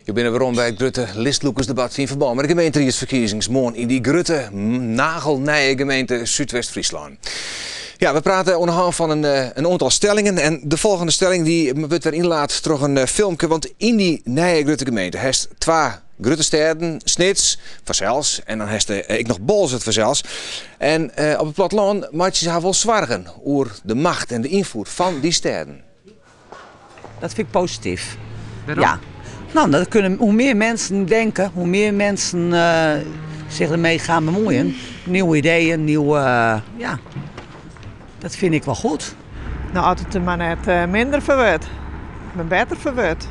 Jo binne werom by it grutte listlûkersdebat yn ferbân mei de gemeenteriedsferkiezings moarn yn dy grutte, nagelnije gemeente Súdwest-Fryslân. Ja, we prate oan de hân fan in, eh, in oantal stellingen en de folgjende stelling dy wurdt wer ynlaat troch in eh, filmke, want yn dy nije grutte gemeente hast twa grutte stêden, Snits fansels en dan hast eh, ek noch Boalsert fansels. En op it plattelân meitsje se har wol soargen oer de macht en de ynfloed fan dy stêden. Dat vind ik posityf. Wêrom? Ja. Nou, dat kunnen, hoe meer mensen denken, hoe meer mensen uh, zich ermee gaan bemoeien. Nieuwe ideeën, nieuwe. Uh, ja, dat vind ik wel goed. Nou, as it der mar net uh, minder foar wurdt, mar better foar wurdt.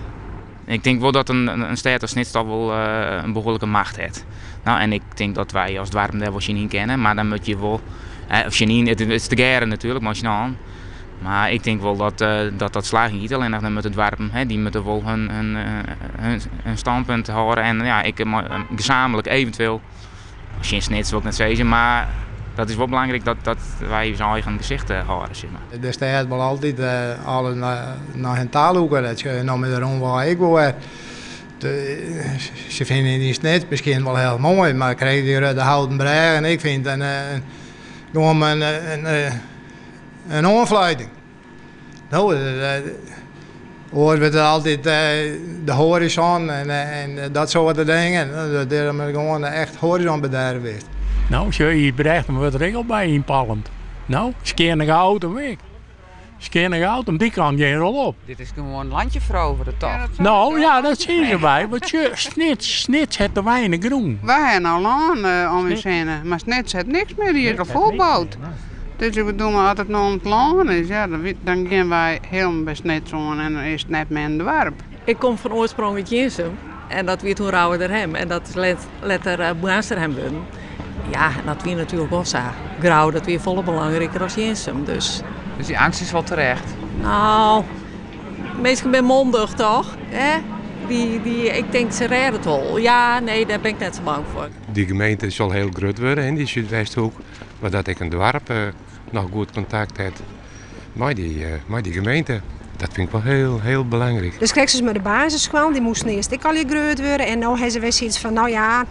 Ik tink wol dat in, in stêd as Snits toch wol uh, in behoarlike macht hat. Nou, en ik tink dat wy as doarpen dêr wol tsjinyn kinne, mar dan moat je wol, of tsjinyn, it is tegearre natuerlik, mei syn allen. Mar ik tink wol dat dat, dat slagjen giet, allinnich dan moatte doarpen, hè, dy moatte wol hun, hun, hun, hun stânpunt hâlde en ja, ek gesamentlik eventueel, tsjin Snits wol ik net sizze, mar dat is wol belangryk dat, dat wy ús eigen gesicht hâlde. Sis mar. De stêd wol altyd alles nei him ta lûke. Dat sjogge je no mei de rûnwei ek wol wer. Se fine dy Snits miskien wol hiel moai, mar krije dy de houten brêge en ik fyn it in, gewoan in, in oanfluiting. No, oars wurdt it altyd de hoarizon en dat soarte dingen. Dat is gewoan echt hoarizonbederf west. No, sjoch, Ysbrechtum wurdt der ek al by ynpalmd. No, Skearnegoutum ek. Skearnegoutum, dy kant gean al op. Dit is gewoan landje ferovere, toch? No, ja, dat sizze wy. Want sjoch, Snits, Snits hat te weinich grûn. Wy hawwe al lân om ús hinne, mar Snits hat niks mear, dy is al folboud. Dus ik bedoel, mar as it no om it lân is, ja, dan gean wy hielendal by Snits oan en dan is it net mear in doarp. Ik kom fan oarsprong út Jirnsum en dat wie toen Rauwerderhem en dat is letter eh, Boarnsterhim wurden. Ja, en dat wie natuerlik wol sa. Grou, dat wie folle belangriker as Jirnsum. Dus, dus dy eangst is wol terecht? Nou, minsken binne mondich toch? Hè? Dy, dy, ik tink se rêde it wol. Ja, nee, dêr bin ik net sa bang foar. Dy gemeente sil hiel grut wurde, dy Súdwesthoek. Mar dat ek in doarp noch goed kontakt hat mei dy, mei dy gemeente. Dat fyn ik wol hiel, hiel belangryk. Dus krekt sa mei de basisskoallen, dy moasten earst ek allegear grut wurde. En no ha se wer sayts fan, no ja,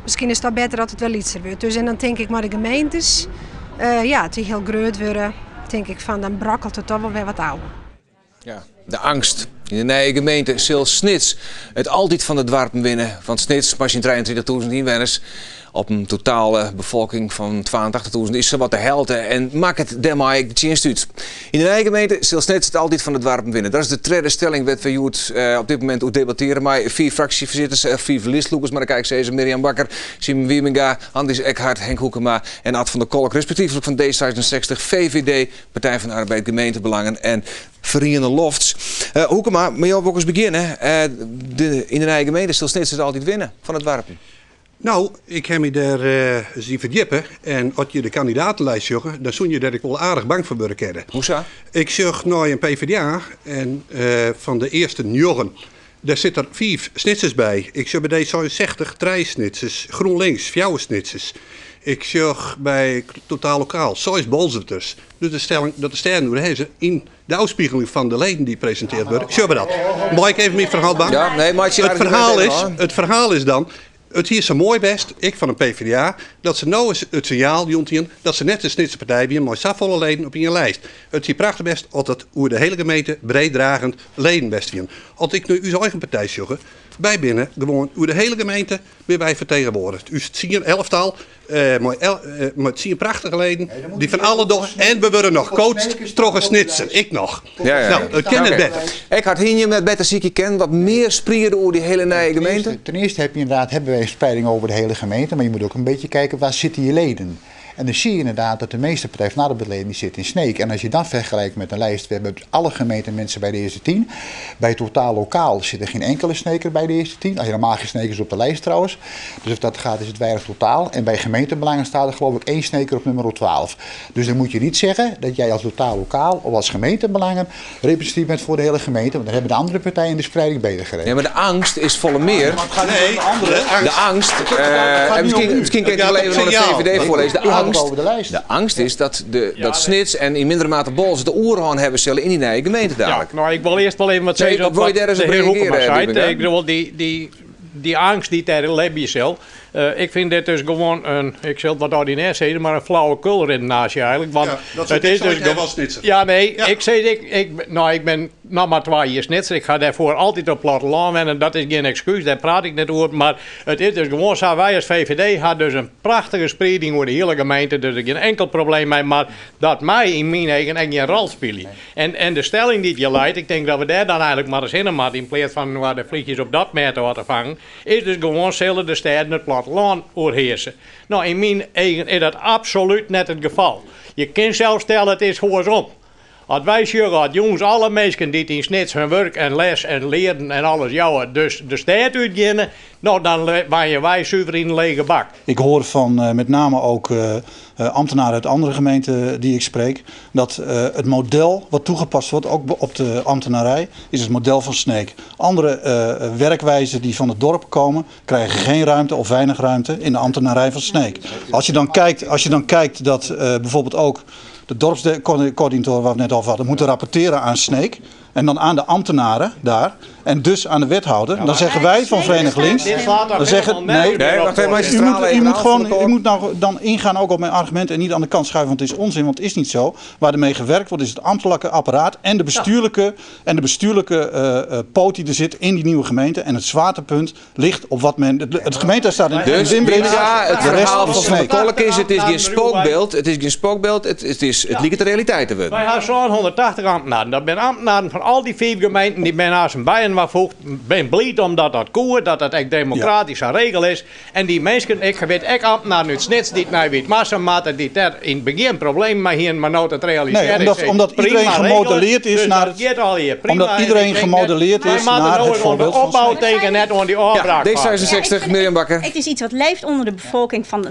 miskien is it toch better as it wer lytser wurdt. Dus en dan tink ik mei de gemeentes, uh, ja, as dy hiel grut wurde, tink ik fan dan brokkelt it toch wol wer wat ôf. Ja, de eangst. Yn de nije gemeente sil Snits it altyd fan de doarpen winne. Want Snits, mei syn 33.000 ynwenners op in totale befolking fan 82.000 is sawat de helte en makket dêrmei ek de tsjinst út. Yn de nije gemeente sil Snits it altyd fan de doarpen winne. Dat is de tredde stelling wêr't we hjoed eh, op dit momint oer debattearje mei fiif fraksjefoarsitters, eh, fiif listlûkers, mar dan kin ik sizze Mirjam Bakker, Simon Wiebenga, Andries Ekhart, Henk Hoekema en Ad van der Kolk, respektieflik fan D66, VVD, Partij van de Arbeid, Gemeentebelangen en Feriene Lofts. Uh, Hoekema, mei jo wol ik ris begjinne. Uh, de, yn de nije gemeente sil Snits it altyd winne fan de doarpen. Nou, ik ha my dêr uh, ris yn ferdjippe. En as je de kandidatenlijst sjogge, dan soene je dêr ek wol aardich bang foar wurde kinne. Hoe sa? Ik sjoch nei in PvdA en uh, fan de earste njoggen, dêr sit der fiif Snitsers by. Ik sjoch by D66 trije Snitsers, GroenLinks fjouwer Snitsers. Ik sjoch by Totaal Lokaal seis Boalserters. Dus de stelling dat de stêden oerhearse yn de ôfspiegeling fan de leden dy't presintearre wurde, sjogge we dat. Mei ik even myn ferhaal dwaan? Ja, nee, meitsje Het ferhaal is, it ferhaal is dan, it hie sa moai west, ek fan de PvdA, dat se no ris it sinjaal jûn hiene dat se net de Snitser partij wiene mei safolle leden op ien lijst. It hie prachtich west as dat oer de hiele gemeente breeddragend leden west wiene. As ik nei ús eigen partij sjoch, wy binne gewoan oer de hiele gemeente binne wy fertegenwoardige. Us tsien elftal mei mei tsien prachtige leden dy't fan alle dogge en we wurde noch coacht troch in Snitser, ik noch. Ja, ja. Nou, it kin net better. Ekhart, hiene jim net better sykje kinnen, wat mear spriede oer dy hiele nije gemeente? Ten eerste heb je inderdaad, hebben wij een spreiding over de hele gemeente, maar je moet ook een beetje kijken waar zitten je leden. En dan zie je inderdaad dat de meeste Partij van de Arbeid leden die zitten in Sneek. En als je dan vergelijkt met een lijst, we hebben alle gemeenten mensen bij de eerste 10. Bij Totaal Lokaal zit er geen enkele Sneker bij de eerste 10. Helemaal geen Snekers op de lijst trouwens. Dus of dat gaat is het weinig totaal. En bij gemeentebelangen staat er geloof ik één Sneker op nummer 12. Dus dan moet je niet zeggen dat jij als Totaal Lokaal of als gemeentebelangen representatief bent voor de hele gemeente. Want dan hebben de andere partijen de spreiding beter geregeld. Ja, maar de angst is folle meer. Nee, de angst. De angst. En miskien, miskien kin ik het wol even oan de VVD foarlêze. De angst. angst, over de lijst. De angst is dat, de, dat Snits en in mindere mate Boalsert de oerhân hawwe sille yn dy nije gemeente dadelijk. Ja, no, ik wol earst wol even wat Nee, sizze op wol je wat dêr ris de op hear Hoekema reagearje, seit. Wiebenga? Ik bedoel, dy, dy, dy angst dy't dêr libje sil. Ik fyn dit dus gewoan in, ik sil it wat ordinêr sizze, mar in flauwekulredenaasje eigentlik. Want Ja, dat soe it ik is sein dus hawwe gewo- as Snitser. Ja, nee, ik sis, ik, ik, no, ik bin noch mar twa jier Snitser. Ik ha dêrfoar altyd op plattelân wenne. Dat is gjin ekskús, dêr praat ik net oer. Mar it is dus gewoan sa, wy as VVD ha dus in prachtige sprieding oer de hiele gemeente. Dus der gjin inkel probleem mei. Mar dat mei yn myn eagen ek gjin rol spylje. En de stelling dy't hjir leit, ik tink dat we dêr dan eigentlik mar ris hinne moatte yn pleats fan inoar de flichjes op dat mêd ôf te fangen, is dus gewoan sille de stêden it plattelân oerhearse. No, yn myn eagen is dat absolút net it gefal. Je kin sels stelle it is oarsom. As wy sjogge at jûns alle minsken dy't yn Snits hun wurk en les en learen en alles jouwe dus de stêd útgeane, no dan wenje wy suver yn in lege bak. Ik hoor van met name ook ambtenaren uit andere gemeenten die ik spreek, dat het model wat toegepast wordt, ook op de ambtenarij, is het model van Sneek. Andere werkwijzen die van het dorp komen, krijgen geen ruimte of weinig ruimte in de ambtenarij van Sneek. Als je dan kijkt, als je dan kijkt dat bijvoorbeeld ook de dorpscoördinator waar we het net over hadden, moeten rapporteren aan Sneek. En dan aan de ambtenaren daar. En dus aan de wethouder. Dan zeggen wij van Verenigd Links. Dit slaat toch Dan zeggen, helemaal nee, nergens Nee, wacht even, maar u stralen moet, u even moet aan gewoon, van de u moet nou dan ingaan ook op mijn argument en niet aan de kant schuiven, want het is onzin, want het is niet zo. Waar ermee gewerkt wordt is het ambtelijke apparaat en de bestuurlijke, en de bestuurlijke poot die er zit in die nieuwe gemeente. En het zwaartepunt ligt op wat men. Het gemeentehuis staat in Dus Wimbrits, ja, het de rest verhaal is van Van der Sneek. Kolk is, het is geen spookbeeld, het is geen spookbeeld, het is, het lieket de realiteit te worden. Wy ha 780 ambtenaren. Dat binne ambtenaren fan al dy fiif gemeenten. Dy binne aanst byinoar foege. Ben bliid omdat dat koe, dat dat ek demokratysk regele is. En dy minsken, ik wit ek ambtenaren út Snits dy't nei Wytmarsum moatte, dy't dêr yn it begjin problemen mei hienen, mar no't it realisearre Nee, omdat, is, omdat prima iedereen regele. gemodelleerd is Dus naar dat het, giet al hier prima. omdat En ik iedereen denk net, gemodelleerd wij is moatte naar no het eens oan de voorbeeld van opbou Sneek. tinke, net oan dy ôfbraak. Ja, D66, Mirjam Bakker. Het is iets wat leeft onder de bevolking van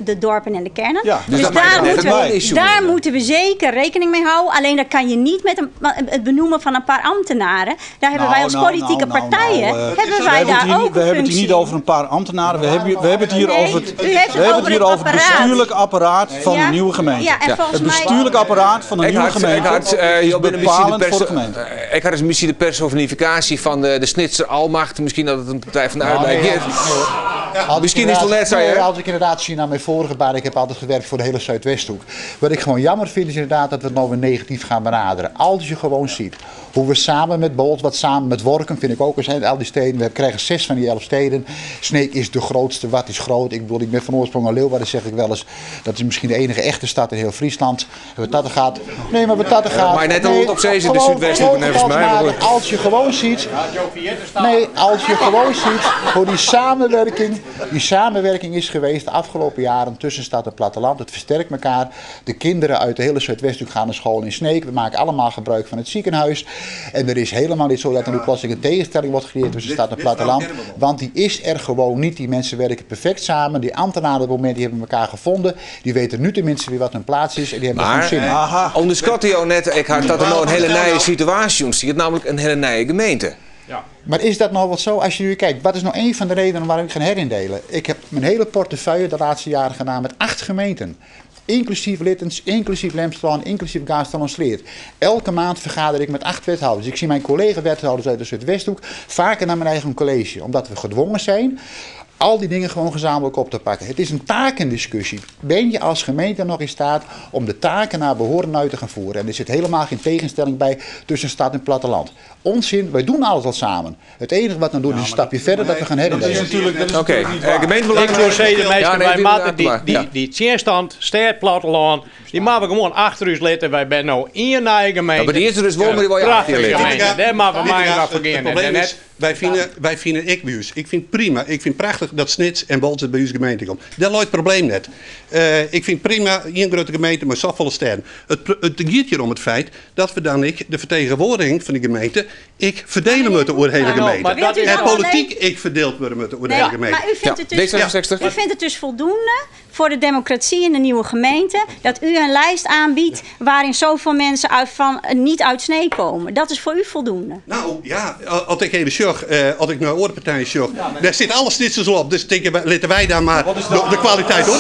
de dorpen en de kernen. Ja, dus dus dat maakt daar, het net moeten een we, non-issue daar meer. moeten we zeker rekening mee houden. Alleen dat kan je niet met het benoemen van een paar ambtenaren. Daar hebben wij Nou, als nou, politieke nou, nou, partijen nou, hebben we wij hebben het daar hier niet- ook We een hebben het hier functie niet over een paar ambtenaren. We hebben het hier Nee, over het, u heeft het we hebben het over hier het over het apparaat. bestuurlijk apparaat van Ja. de nieuwe gemeente. Ja, en volgens Het mij- bestuurlijk apparaat van de Ik nieuwe had, ik gemeente had, is joh, binnen misschien de bepalend voor de pers, gemeente. ik had eens misschien de personificatie van de Snitser Almacht. Misschien dat het een Partij van de Arbeid nee, is. Als ik Misschien is het wel net zo, nee, hè? Als ik inderdaad zie naar mijn vorige baan, ik heb altijd gewerkt voor de hele Zuidwesthoek. Wat ik gewoon jammer vind is inderdaad dat we het nou weer negatief gaan benaderen. Als je gewoon ziet hoe we samen met Bolt, wat samen met Workum vind ik ook, er zijn al die steden, we krijgen 6 van die 11 steden. Sneek is de grootste, wat is groot? Ik bedoel, ik ben van oorsprong een Leeuwarden, zeg ik wel eens. Dat is misschien de enige echte stad in heel Friesland. En wat dat er gaat. Nee, maar wat dat er gaat. Maar net al nee, op zee zit de gewoon- Zuidwesthoek, gewoon volgens mij, maar getalsmatig, goed. Als je gewoon ziet. Nee, als je gewoon ziet hoe die samenwerking is geweest de afgelopen jaren tussen stad en platteland. Het versterkt elkaar. De kinderen uit de hele Zuidwesthoek gaan naar school in Sneek. We maken allemaal gebruik van het ziekenhuis. En er is helemaal niet zo dat er nu plotseling een tegenstelling wordt gecreëerd tussen stad en Dit verhaal platteland. kennen we wel. Want die is er gewoon niet. Die mensen werken perfect samen. Die ambtenaren op het moment die hebben elkaar gevonden. Die weten nu tenminste weer wat hun plaats is. En die hebben er Maar, gewoon zin in. onderschat jou net, ik had dat er nou een hele nieuwe situatie ontstaat, namelijk een hele nieuwe gemeente. Maar is dat nou wat zo? Als je nu kijkt, wat is nou een van de redenen waarom ik ga herindelen? Ik heb mijn hele portefeuille de laatste jaren gedaan met 8 gemeenten. Inclusief Littens, inclusief Lemsterland, inclusief Gaasterlân-Sleat. Elke maand vergader ik met 8 wethouders. Ik zie mijn collega-wethouders uit de Zuidwesthoek vaker naar mijn eigen college. Omdat we gedwongen zijn al die dingen gewoon gezamenlijk op te pakken. Het is een takendiscussie. Ben je als gemeente nog in staat om de taken naar behoren uit te gaan voeren? En er zit helemaal geen tegenstelling bij tussen stad en platteland. Onzin, wij doen alles al samen. Het enige wat we doen is een stapje verder dat we gaan Dat is herindelen. natuurlijk, dat is Oké, natuurlijk niet waar. gemeentebelang. Ik zou zeggen, de meesten, Ja, nee, wij inderdaad, moeten die, maar, die, ja. die tsjinstand, stêd, plattelân, die moeten we gewoon achter ons litten. Wij zijn nou één eigen gemeente. Ja, maar die is er dus wel, maar die wil je Prachtige achter je litten. gemeente. Daar moeten we mij maar voor Het gaan. probleem En is, net- wij vinden, ik bij ons, ik vind prima, ik vind prachtig dat Snits en Boalsert bij ons gemeente komt. Daar loopt het probleem net. Ik vind prima, één grote gemeente, maar zoveel sterren. Het gaat hier om het feit dat we dan ik, de vertegenwoordiging van de gemeente, ik verdelen moeten over de hele Nou, gemeente. maar dat is En dan politiek, ik verdeeld worden moeten over de Nee, hele gemeente. maar u vindt, Ja, het dus, D66. u vindt het dus voldoende voor de democratie in de nieuwe gemeente dat u een lijst aanbiedt waarin zoveel mensen uit, van, niet uit Sneek komen. Dat is voor u voldoende. Nou ja, als ik even zorg, als ik naar oare partijen sjoch, dêr sit alle Snitsers op. Dus tinke wy, litte wy dan mar de kwaliteit oer.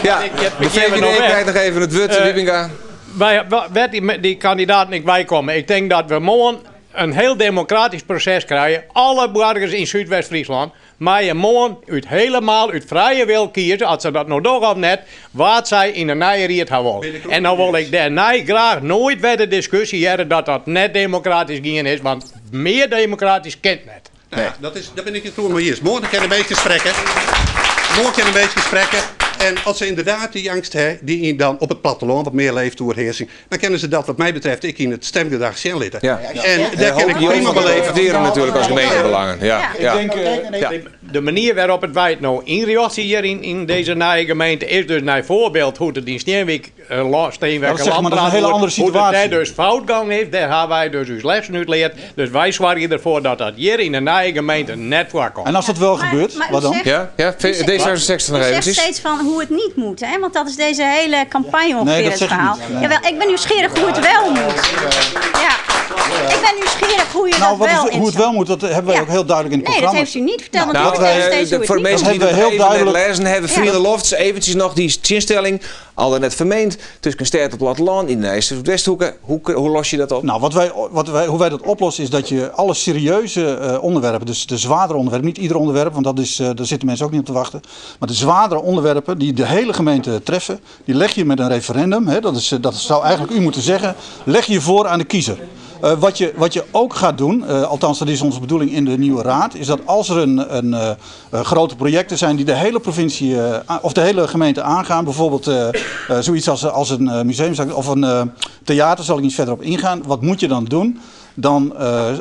Ja, de VVD krijgt noch even it wurd, Wiebenga. Wy, wêr't dy kandidaten ek weikomme, ik tink dat we moarn in hiel demokratysk proses krije. Alle boargers yn Súdwest-Fryslân meie moarn út helemaal út frije wil kieze, as se dat no dogge of net, wa't sy yn de nije ried ha wolle. En dan wol ik dêrnei graach noait wer de diskusje hearre dat dat net demokratysk gien is, want mear demokratysk kin it net. Nee, dat is, dêr bin ik it hiel mei iens. Moarn kinne de minsken sprekke. Moarn kinne de minsken sprekke. En as se ynderdaad dy eangst ha, dy dan op it plattelân wat mear leeft oerhearsing, dan kinne se dat wat my betreft ek yn it stemgedrach sjen litte. Ja. En dêr kin ik prima by leve. Profitearje natuerlik as gemeentebelangen. Ja. Ja. De manier wêrop't wy it no ynrjochtsje hjir yn dizze nije gemeente is dus nei foarbyld hoe't it yn Stienwyk Steenwijker Landrat hoe't it dêr dus fout gong is, dêr ha wy dus ús lessen út leard. Dus wy soargje derfoar dat dat hjir yn de nije gemeente net foarkomt. En as dat wel gebeurt, wat dan? Ja, ja, D66 nog U zegt eventjes. steeds van hoe het niet moet, hè? Want dat is deze hele campagne ongeveer Nee, dat het zeg ik verhaal. niet. Nee. Jawel, ik ben nieuwsgierig hoe het wel moet. Ja. Ik ben nieuwsgierig hoe je Nou, dat wat wel is, hoe het wel moet, dat hebben wij Ja. ook heel duidelijk in het Nee, dat programma. heeft u niet verteld, want Nou, u vertelt steeds hoe het voor niet mensen Dat die hebben het we nog heel even net duidelijk- lezen hebben, Ja. Vrienden Lofts, eventjes nog die zinstelling, al dan net vermeend, tussen stêd en plattelân yn de Westhoeke. Hoe los je dat op? Nou, wat wij, wat wij, hoe wij dat oplossen is dat je alle serieuze onderwerpen, dus de zwaardere onderwerpen, niet ieder onderwerp, want daar zitten mensen ook niet op te wachten, maar de zwaardere onderwerpen die de hele gemeente treffen, die leg je met een referendum, hè, dat zou eigenlijk u moeten zeggen, leg je voor aan de kiezer. Wat je ook gaat doen, althans dat is onze bedoeling in de nieuwe raad, is dat als er een grote projecten zijn die de hele provincie, of de hele gemeente aangaan, bijvoorbeeld zoiets als een museum of een theater, zal ik niet verder op ingaan. Wat moet je dan doen? Dan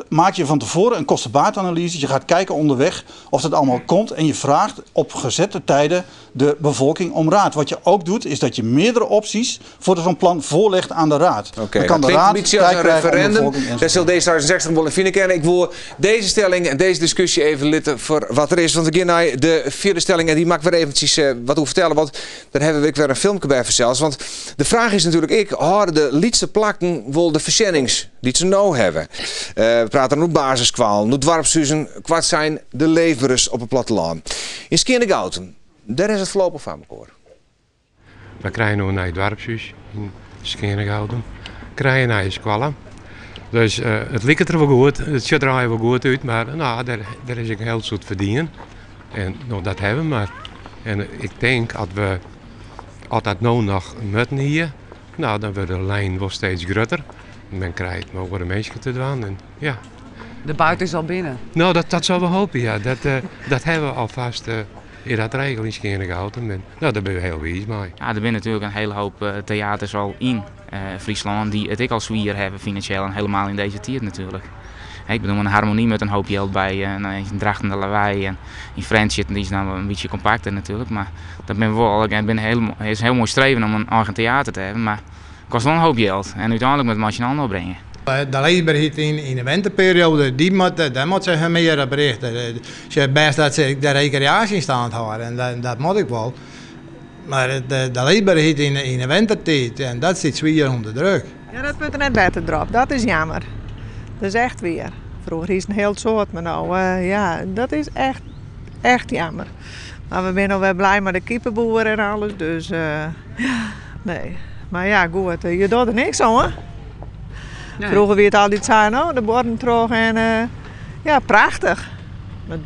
maak je van tevoren een kostenbaatanalyse. Je gaat kijken onderweg of dat allemaal komt. En je vraagt op gezette tijden de bevolking om raad. Wat je ook doet, is dat je meerdere opties voor zo'n plan voorlegt aan de raad. Oké, Dan kan dat de klinkt raad een beetje als tijd een krijgen om de referendum. bevolking Daar zal D66 wel in vinden kennen. Ik wil deze stelling en deze discussie even litten voor wat er is. Want we gaan naar de vierde stelling en die maak weer eventjes wat over vertellen. Want daar hebben we weer een filmpje bij verzeld. Want de vraag is natuurlijk, ik hoor de lytse plakken wel de verzendings die ze nou hebben. We praten over basiskwalen, over dwarpshuizen, kwart zijn de leverers op het platteland. In Skearnegoutum, daar is het voorlopig van elkaar. We krijgen nu een nieuw dwarpshuis in Skearnegoutum. Krijgen een nieuwe skoalle. Dus het lijkt er wel goed, het ziet er al wel goed uit, maar nou, daar is ik heel zoet verdienen. En nou, dat hebben we maar. En ik denk dat we altijd nou nog moeten hier, nou, dan wordt de lijn wel steeds groter. Men krijgt maar worden mensen te doen. En, ja. De buit is al binnen. Nou, dat zullen we hopen, ja. Dat hebben we alvast in dat regel in Skearnegoutum. En, nou, daar ben we heel wijs mee. Ja, er zijn natuurlijk een hele hoop theaters al in Friesland die het ik al zwier hebben financieel en helemaal in deze tijd natuurlijk. Hè, ik bedoel, een harmonie met een hoop geld bij en in Drachten de Lawei en in Frens zitten, die is nou een beetje compacter natuurlijk. Maar dat ben wel, ik ben heel, het is een heel mooi streven om een eigen theater te hebben, maar het kost wel een hoop geld en uiteindelijk moet het machine brengen. De leefbaarheid in de winterperiode, daar moet ze meer op richten. Ze hebben best dat ze de recreatie in stand houden en dat moet ik wel. Maar de leefbaarheid in de wintertijd, en dat zit zwaar onder druk. Ja, dat wordt er net beter erop. Dat is jammer. Dat is echt weer. Vroeger is het een heel soort, maar nou, ja, dat is echt, echt jammer. Maar we zijn alweer blij met de kiepenboer en alles, dus ja, nee. Maar ja, goed, je doet er niks aan, hè? Nee. Vroeger werd het altijd zo, nou, de borden terug en ja, prachtig. Maar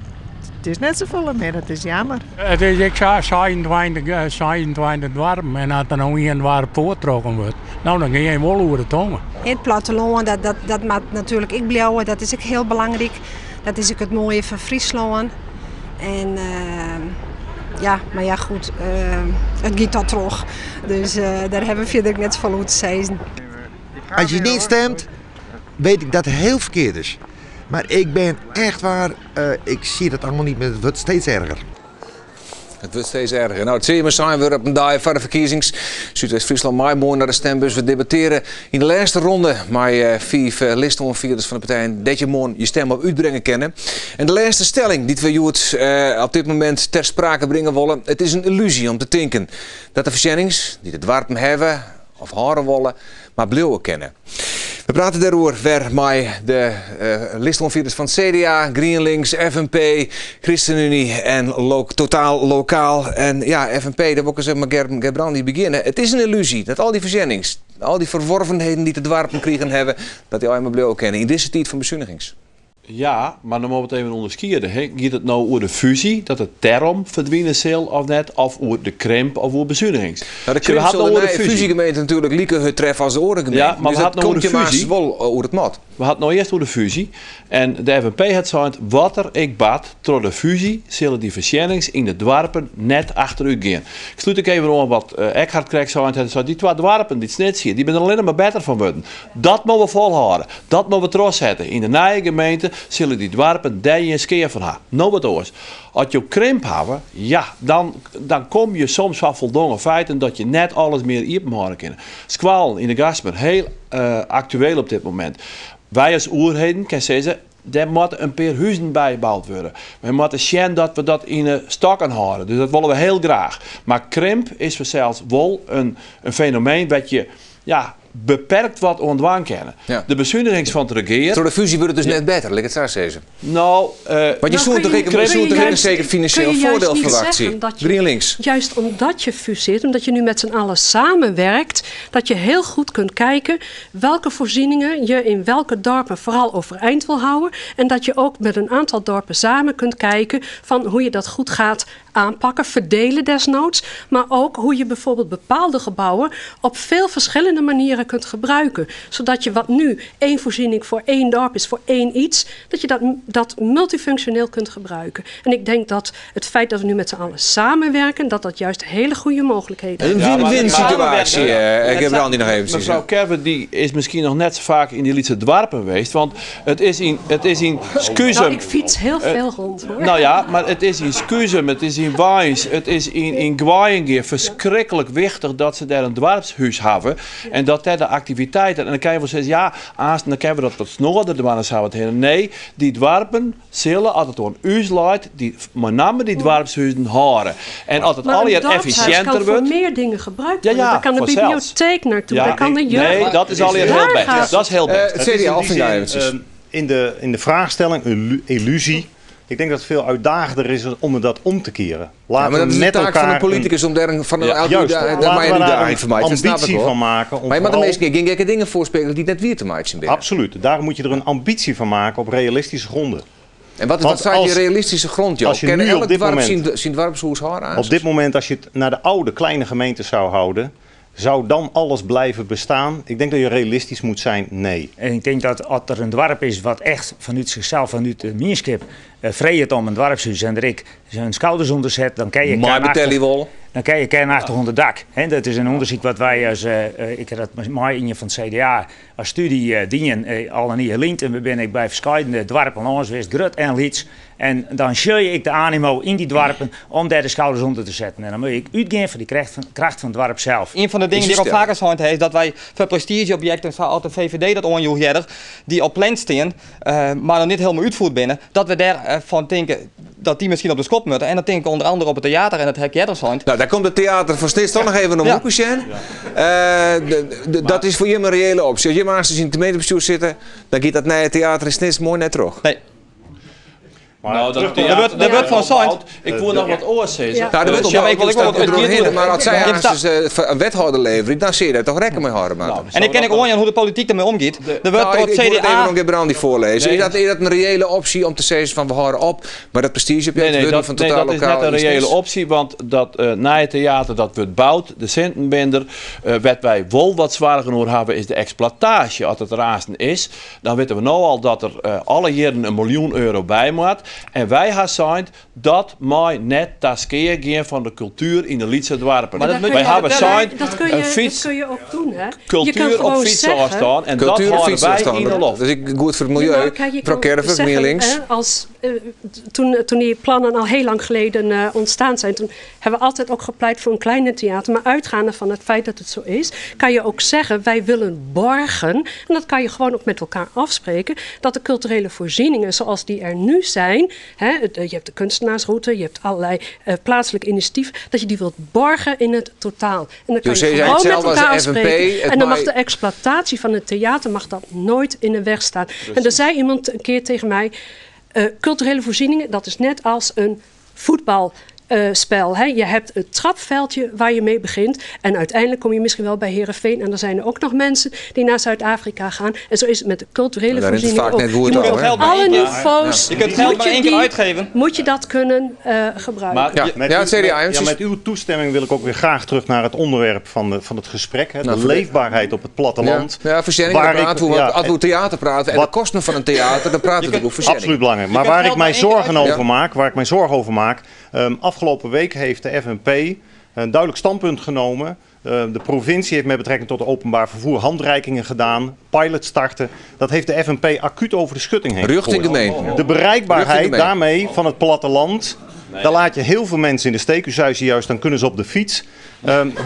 het is net zoveel meer, dat is jammer. Het is, ik zei 26 dwarpen en als er nou één dwarp voortrokken wordt, nou, dan ga je wel over de tongen. Het platteland, dat maakt natuurlijk ik blauwe, dat is ook heel belangrijk. Dat is ook het mooie van Friesland. En ja, maar ja, goed, het gaat al terug. Dus daar hebben we verder net van moeten zeggen. Als je niet stemt, weet ik dat het heel verkeerd is. Maar ik ben echt waar, ik zie dat allemaal niet meer, het wordt steeds erger. Het wordt steeds erger. Nou, het sil mar sein wurde op in dei foar de ferkiezings. Súdwest-Fryslân mei moarn nei de stembus. We debattearje yn de lêste ronde mei eh, fiif eh, listoanfierders fan de partijen dêr't je moarn je stim op útbringe kinne. En de lêste stelling dy't we hjoed eh, op dit momint ter sprake bringe wolle. It is in yllúzje om te tinken dat de foarsjennings dy't de doarpen hawwe of hâlde wolle, mar bliuwe kinne. We prate dêroer wer mei de uh, listoanfierders fan CDA, GrienLinks, FNP, ChristenUnie en Lo Totaal Lokaal. En ja, FNP, dêr wol ik ris mei Gerben Gerbrandy begjinne. It is in yllúzje dat al dy foarsjennings, al dy ferworvenheden dy't de doarpen krigen hawwe, dat dy allegear mar bliuwe kinne yn dizze tiid fan besunigings. Ja, mar dan moatte we it even ûnderskiede. Giet it no oer de fúzje, dat it dêrom ferdwine sil of net, of oer de krimp of oer besunigings? No, de krimp sil de nije fúzjegemeente natuerlik like hurd treffe as de oare gemeenten. Ja, mar dus we dat hat no oer komt de je fúzje. aanst wol oer it mot. We hat no earst oer de fúzje. En de FNP hat sein, wat der ek bart troch de fúzje, sille dy foarsjennings yn de doarpen net achterút gean. Ik slút ek even oan wat Ekhart krekt sein hat. Hy sei, dy twa doarpen dy't Snits hjit, dy binne der allinne mar better fan wurden. Dat moatte we folhâlde. Dat moatte we trochsette. Yn de nije gemeente sille dy doarpen dêr gjin skea fan ha. No wat oars. As jo krimp hawwe, ja, dan, dan kom je soms foar foldongen feiten dat je net alles mear iepen hâlde kinne. Skoallen yn de Gaastmer, hiel aktueel op dit momint. Wy as oerheden kinne sizze, dêr moatte in pear huzen by boud wurde. Wy moatte sjen dat we dat yn 'e stokken hâlde. Dus dat wolle we hiel graach. Mar krimp is fansels wol in, in fenomeen wêr't je, ja, beperkt wat oan dwaan kinne. De besunigings fan it regear. Troch de fúzje wurdt it dus net better, lit ik it sa sizze. No, Want je soene toch ek in seker finansjeel foardiel ferwachtsje? GrienLinks. Juist omdat je fuseert, omdat je nu met z'n allen samenwerkt, dat je heel goed kunt kijken welke voorzieningen je in welke dorpen vooral overeind wil houden. En dat je ook met een aantal dorpen samen kunt kijken van hoe je dat goed gaat aanpakken, verdelen desnoods. Maar ook hoe je bijvoorbeeld bepaalde gebouwen op veel verschillende manieren kunt gebruiken. Zodat je wat nu één voorziening voor één dorp is, voor één iets, dat je dat, dat multifunctioneel kunt gebruiken. En ik denk dat het feit dat we nu met z'n allen samenwerken, dat dat juist hele goede mogelijkheden Een win-win situatie, ik heb Randy nog even. Mevrouw Kerver die is miskien noch net sa faak yn dy lytse doarpen west, want it is yn, it is yn Skuzum. Nou, ik fyts hiel folle rûn hoor. No ja, mar it is yn Skuzum, it is yn Warns, it is yn, yn Goaiïngea ferskriklik wichtich dat se dêr in doarpshús hawwe en dat dêr de aktiviteiten. En dan kinne je wol sizze, ja, aansten dan kinne we dat wat snoarder dwaan en sa wat hinne. Nee, dy doarpen sille, as it oan ús leit, dy, mei namme dy doarpshuzen hâlde. En as it Maar een allegear dorpshuis kan effisjinter voor wurdt. meer dingen gebruikt Ja, worden. ja, Daar kan de fansels. bibliotheek naartoe, Ja, daar kan de jeugd. nee, dat is allegear Daar hiel bêst. gaat Dat is hiel bêst. Het is CDA in die zin, eventjes. in de vraagstelling, illusie. Ik denk dat het veel uitdagender is om dat om te keren. Ja, Laten maar dat we is de met taak van elkaar een politicus om daar een, van een, Ja, elke juist. daar, Laten daar we maar een daar uitdaging een van maken. Dat snap ik ambitie wel. van maken om Maar je moet de vooral- meeste keer geen gekke dingen voorspelen die net weer te maken zijn. Absoluut. Daar moet je er een ambitie van maken op realistische gronden. En wat, is, Want wat staat die als- realistische grond, joh? als je Ken nu elk op dit dorp moment- zijn dorpshoes haar aan? Op dit moment, als je het naar de oude kleine gemeentes zou houden, zou dan alles blijven bestaan? Ik denk dat je realistisch moet zijn, nee. En ik denk dat als er een dorp is wat echt vanuit zichzelf, vanuit de gemeenschap, vreet om een dorpshuis en er ik zijn schouders onder zet, dan kan je Maar kernachtig- betel je wel. Dan kan je kernachtig onder dak. Hè, dat is een onderzoek wat wij als, ik heb dat met mij in van het CDA als studie dienen, al een jaar lint. En we ben ik bij verschillende dorpen langs geweest, grut en lyts. En dan zie ik de animo in die dorpen om daar de schouders onder te zetten. En dan moet ik uitgaan van die kracht van het dorp zelf. Een van de dingen die ik al vaker gezegd heb, is dat wij voor prestigeobjecten, zoals de VVD dat oanjoech eerder, die op plan staan, maar nog niet helemaal uitvoerd binnen, dat we daarvan van denken dat die misschien op de schop moeten. En dat denk ik onder andere op het theater en het hek eerder zijn. Nou, daar komt het theater van Snits toch nog even om hoek, Sjen. Dat is voor je een reële optie. Als je maar eens in het gemeentebestuur zitten, dan gaat dat naar het theater in Snits mooi net terug. Nee. Maar nou, dat terug- theater Er wordt- er wordt van opbouwt. zijn. Ik wil nog wat oors zeggen. Nou, er wordt Ja, maar ik wil ook wel wat opbouwd, het maar als zij Ja, ergens, een wethouder leveren, dan zie je daar toch rekken mee houden, man. En ik ken ik ook aan hoe de politiek ermee omgaat. Er wordt Nou, door ik, het ik wil het CDA even nog Gerbrandy voorlezen. Nee. Is dat een reële optie om te zeggen van we houden op, maar dat prestigeobject Nee, nee, wordt dat, van nee, totaal dat is lokaal net een in reële Snits? optie, want dat na het theater dat wordt bouwd, de Sintenbinder, wat wij wel wat zwaar genoeg hebben, is de exploitatie. Als het razen is, dan weten we nu al dat er alle jaren een miljoen euro bij moet. En wij hebben gezegd dat mij net taskeer gaan van de cultuur in de Lietse dorpen. Maar dat moet wij je hebben wel gezegd, Dat kun je, een fiets, dat kun je ook doen, hè? je kan cultuur op gewoon fiets zeggen, staan en Cultuur dat op houden fiets wij staan. in de lof. Dat is goed voor het milieu. Ja, maar kijk, je Mevrouw kan Kerver, zeggen, meer links. hè, als toen, toen die plannen al heel lang geleden ontstaan zijn, toen hebben we altijd ook gepleit voor een kleiner theater. Maar uitgaande van het feit dat het zo is, kan je ook zeggen, wij willen borgen, en dat kan je gewoon ook met elkaar afspreken, dat de culturele voorzieningen zoals die er nu zijn, hè, je hebt de kunstenaarsroute, je hebt allerlei plaatselijke initiatieven, dat je die wilt borgen in het totaal. En dan kan Dus je je zei gewoon met hetzelfde als elkaar de FNP, afspreken. het En dan mag mij- de exploitatie van het theater mag dat nooit in de weg staan. En er zei iemand een keer tegen mij, culturele voorzieningen, dat is net als een voetbalspel. Hè? Je hebt het trapveldje waar je mee begint. En uiteindelijk kom je misschien wel bij Heerenveen. En er zijn er ook nog mensen die naar Zuid-Afrika gaan. En zo is het met de culturele Maar daar is het voorzieningen vaak ook. net goed Je moet al, hè? op alle Ja. niveaus Ja. Je kunt geld moet maar je één keer die- uitgeven. Moet je dat kunnen gebruiken. Maar Ja. Ja, het CDA, ja, met uw toestemming wil ik ook weer graag terug naar het onderwerp van het gesprek. Hè, Nou, de voor de- leefbaarheid op het platteland. Ja, ja voorzieningen, Waar daar ik- praten we, ja, want als we theater praten en de kosten van een theater, dan praten we natuurlijk over voorzieningen. Absoluut belangrijk. Maar waar ik mij zorgen over maak, waar ik mij zorgen over maak, afgelopen week heeft de FNP een duidelijk standpunt genomen. De provincie heeft met betrekking tot het openbaar vervoer handreikingen gedaan, pilot starten. Dat heeft de FNP acuut over de schutting heen Richting gegooid. gemeente. De bereikbaarheid Richting gemeente. daarmee van het platteland, daar laat je heel veel mensen in de steek. U zei zojuist, dan kunnen ze op de fiets.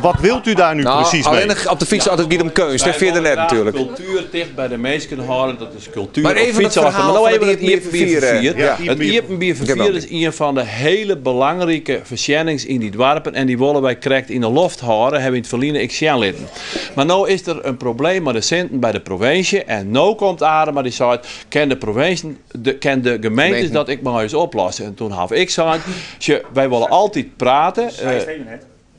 Wat wilt u daar nu Nou, precies alleen mee? nog op de fiets altijd niet om keus, dat vind je net natuurlijk. Cultuur dicht bij de mensen kunnen houden, dat is cultuur. Maar op even fietsen het achter. Maar verhaal nou van even het het Iepenbier Iepenbier Vervier, Vervier. ja. Het Iepenbier Vervier is een van de hele belangrijke verzendings in die dorpen. En die willen wij correct in de loft houden, hebben we in het verleden ik zien litten. Maar nou is er een probleem met de centen bij de provincie. En nou komt Adema die zei, ken de provincie, de, ken de gemeentes Gemeenten. dat ik maar eens oplossen. En toen had ik gezegd, wij willen altijd praten.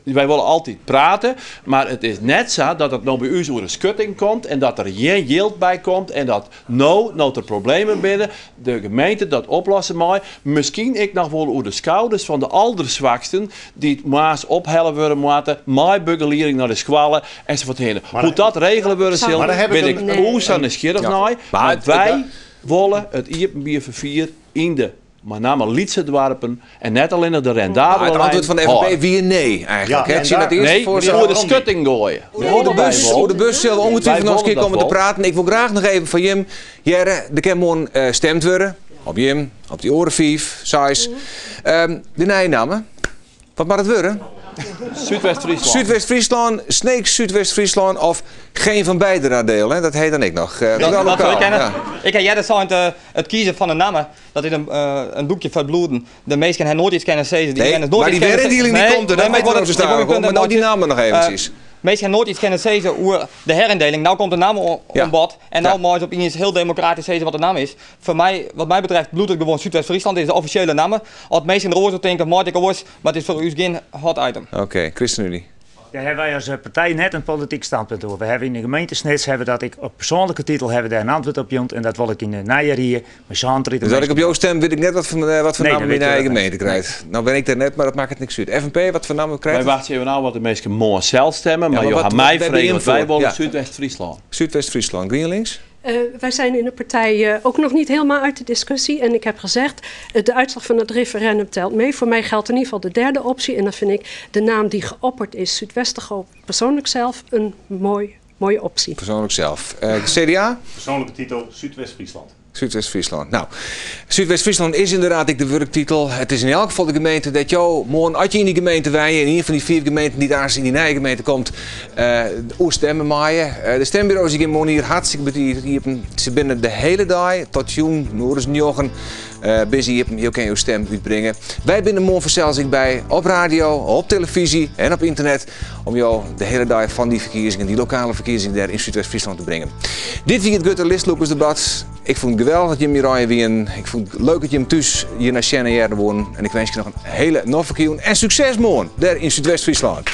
Wij willen altijd praten, maar het is net zo dat het nou bij u zo de schutting komt en dat er geen yield bij komt en dat nou er problemen binnen, de gemeente dat oplossen mag. Misschien ik nog wel over de schouders van de allerzwaksten die het maas ophellen worden moeten, mijn begeleiding naar de squallen enzovoort heen. Hoe dat regelen worden Maar zal, daar heb ben ik ik een- oer zo nieuwsgierig Ja. naar. Maar Maar wij willen het Iepenbier Vervier in de met name Lietse dwarpen en net alleen de rendabele Maar het antwoord van de FNP wie nee eigenlijk. Ja, hè? en Zie je dat daar- eerste nee, voorstel? voor de schutting gooien. Over de bus, over de bus zullen we ongetwijfeld nog eens een keer Wij komen te willen dat praten. Ik wil graag nog even van Jim. Jerre, de kan morgen stemd worden. Op Jim, op die orenvief, size. De Nijnamen. Wat mag het worden? Zuidwest-Friesland. Zuidwest-Friesland, Sneek Zuidwest-Friesland of geen van beide nadelen. Hè? Dat heet dan ik nog. Dat, wel dat lokaal, wil ik kennen. ja. Ik heb jij dat het kiezen van de namen, dat is een doekje verbloeden. De meesten hebben nooit iets kennen zeggen. Die Nee, kennen nooit maar iets die kennen werindeling die Nee, komt er, nee, dat maar ik weten we word nog zo het- ik staan. word het Maar nou die punt namen nog eventjes. Meesten hebben nooit iets kennen zeggen over de herindeling. Nou komt de naam Ja. om bod. En nou mooi op eens heel democratisch zeggen wat de naam is. Voor mij, wat mij betreft, bloedt het gewoon Zuidwest-Friesland. Dit is de officiële naam. Als het meesten in de oor denken, mooi ik oors, maar het is voor u geen hot item. Oké, ChristenUnie. Daar hebben wij als partij net een politiek standpunt over. We hebben in de gemeente Snits hebben dat ik op persoonlijke titel hebben daar een antwoord op jong en dat wil ik in de najaar hier. Maar zo'n Dus dat ik op jouw stem weet ik net wat voor, wat voor Nee, naam dat je weet in je eigen dat gemeente krijgt. Nou ben ik daar net, maar dat maakt het niks uit. FNP, wat voor naam krijgt Wij wachten even nou wat de meesten morgen zelf stemmen, Ja, maar, maar je wat- gaat mij wat vragen, ben je want wij voor? willen Ja. Zuidwest-Friesland. Zuidwest-Friesland, GroenLinks? Wij zijn in de partij ook nog niet helemaal uit de discussie. En ik heb gezegd, de uitslag van het referendum telt mee. Voor mij geldt in ieder geval de derde optie. En dan vind ik de naam die geopperd is, Zuidwestergo, persoonlijk zelf een mooie optie. Persoonlijk zelf. CDA? Persoonlijke titel Zuidwest-Friesland. Zuidwest-Friesland. Nou, Zuidwest-Friesland is inderdaad ik de werktitel. Het is in elk geval de gemeente dat jou morgen, als je in die gemeente wij, in een van die 4 gemeenten die daar in die nieuwe gemeente komt, oerstemmen maaien. De stembureaus die in morgen hier hartstikke betiert. Hier ze binnen de hele dag tot jong, Noorders Jochen. Busy, je kan je stem uitbrengen. Wij binnen morgen zelfs ik bij op radio, op televisie en op internet om jou de hele dag van die verkiezingen, die lokale verkiezingen daar in Zuidwest-Friesland te brengen. Dit wie het Gutter Listlopersdebat. Ik vond het geweldig dat je hier aan wien. Ik vond het leuk dat je hem thuis hier naar Shannon woont. En ik wens je nog een hele noffe en succes morgen daar in Zuidwest-Friesland.